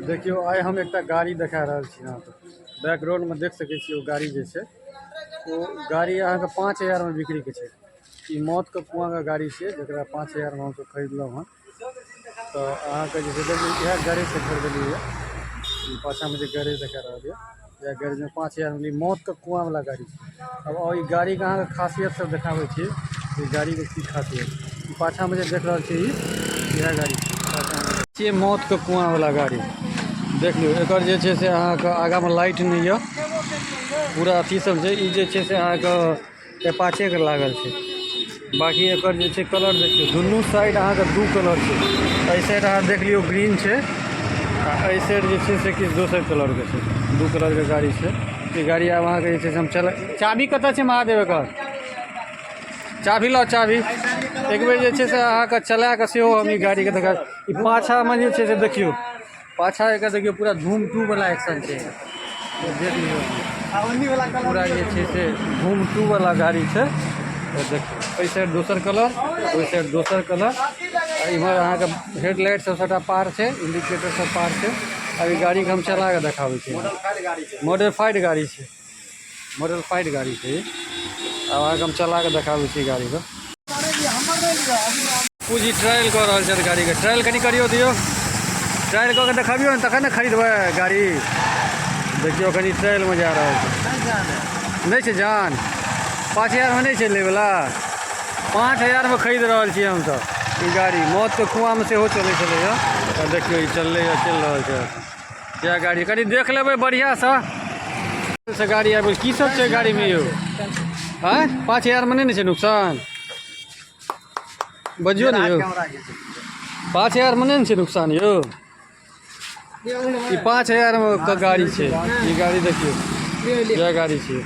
देखियौ, आइ हम एकटा गाड़ी देखा रहल छी अहाँके। बैकग्राउंडमे देख सकै छी, ओ गाड़ी जे छै, ओ गाड़ी अहाँके 5000मे बिक्रीके छै। ई मौतके कुआँके गाड़ी छियै, जकरा 5000मे हमसभ खरीदलहुँ हँ। तऽ अहाँके जे छै, देखियौ, इएह गैरेजसँ खरीदलियै। ई पाछाँमे जे गैरेज देखा रहल यऽ, इएह गैरेजमे 5000मे ई मौतके कुआँवला गाड़ी छै। आब ई गाड़ीके अहाँके खासियत सब देखाबै छी। ई गाड़ीके की खासियत, ई पाछाँमे जे देख रहल छी, ई इएह गाड़ी छै। पाछाँमे छियै मौतके कुआँवला गाड़ी। देख लियौ, एकर जे छै से अहाँके आगाँमे लाइट नहि यऽ, पूरा अथी सब छै। ई जे छै से अहाँके एपाचेके लागल छै। बाँकी एकर जे छै कलर देखियौ, दुनू साइड अहाँके दू कलर छै। एहि साइड अहाँ देख लियौ, ग्रीन छै आ एहि साइड जे छै से किछु दोसर कलरके छै। दू कलरके गाड़ी छै ई गाड़ी। आब अहाँके जे छै से हम चल, चाभी कतऽ छै महादेव? एकर चाभी लाउ, चाभी। एक बेर जे छै से अहाँके चला कऽ सेहो हम ई गाड़ीके देखा। ई पाछामे जे छै से देखियौ, पाछा एकर देखियौ, पूरा धूम 2 वाला एक्शन छै। देख लियौ, पूरा जे छै से धूम 2 वाला गाड़ी छै। तऽ देखियौ, एहि साइड दोसर कलर, ओहि साइड दोसर कलर आ इम्हर अहाँके हेडलाइट सब सबटा पार छै, इंडिकेटर सब पार छै। आब ई गाड़ीके हम चला कऽ देखाबै छी। मॉडिफाइड गाड़ी छै, मॉडिफाइड गाड़ी छै ई। आब अहाँके हम चला कऽ देखाबै छी गाड़ीके। पूजी ट्रायल कऽ रहल छथि गाड़ीके। ट्रायल कनि करियौ, दियौ, ट्रायल कऽ के देखबियौ ने, तखन ने खरीदबै गाड़ी। देखियौ, कनि ट्रायलमे जा रहल छै। नहि छै जान? 5000मे नहि छै लैवला? 5000मे खरीद रहल छियै हमसभ ई गाड़ी। मौतके कुआँमे सेहो चलै छलैए। तऽ देखियौ, ई चललैए, चलि रहल छै इएह गाड़ी। कनि देख लेबै बढ़िआँसँ से गाड़ी आबि। की सब छै गाड़ीमे यौ? आँय, 5000मे नहि ने छै नुकसान? बजियौ ने यौ, 5000मे नहि ने छै नुकसान यौ? ई 5000मे के गाड़ी छै। ई गाड़ी देखियौ, इएह गाड़ी छै।